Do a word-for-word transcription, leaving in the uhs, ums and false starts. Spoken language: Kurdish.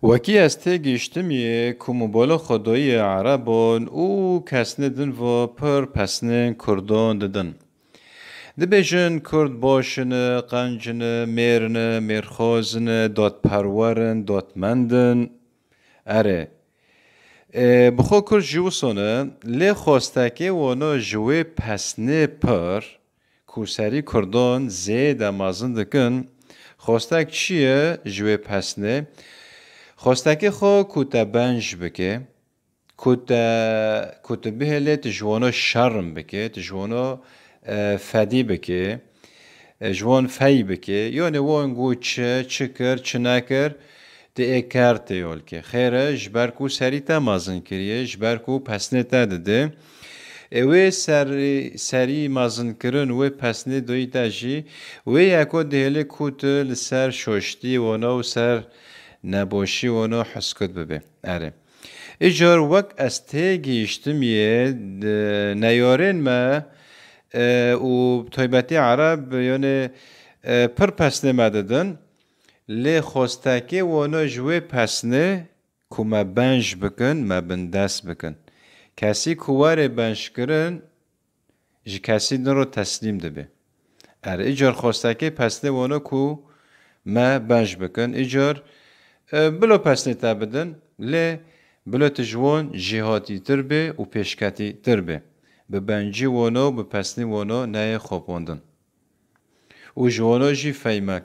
Wekî ez têgihiştimiyê ku mobala xwe dayî Erebon û kesnê din ve pir pesnên Kurdan didin. Dibêjin Kurd baş in, qenc in, mêr in, mêrxwaz in, dadperwer in, dadmend in. Erê. E, bi xwe Kurd jî wisa ne, lê xwestekê wana ji wê pesnê pir, ku serî Kurdan zêde mezin dikin, xwestek çi ye ji wê pesnê? Xwestekê xwe ku te benj bike, ku te, ku tu bihêlê tu ji wano şerm bike, tu ji wano, e, fedî bike, e, ji wan fey bike, yanê wan got çi, çi kir, çi nekir, tu ê ker tê yolkê. Xêr e, ji ber ku serî te mezin kiriye, ji ber ku pesnê te dide. Ê wê serî, serî mezinkirin, wê pesnê doyî te jî, wê yeko dihêlê ku tu li ser şoştî wana û ser neboşî wana heskut bibe. Erê. Îcar wek ez tê gihiştimiyê, di neyarên me, e, û taybetî Ereb, yanê, e, pir pesnê me didin. Lê xwestekê wana ji wê pesnê ku me benj bikin, me bindest bikin. Kesî ku were benjkirin, ji kesî din re teslîm dibe. Er îcar xwestekê pesnê wana ku me benj bikin, îcar, e, bilo pesnê te bidin, lê bilo tu ji wan jêhatîtir be û pêşketîtir be. Bi bencî wana û bi pesnî wana neyê xapandin. Û ji wana jî fey me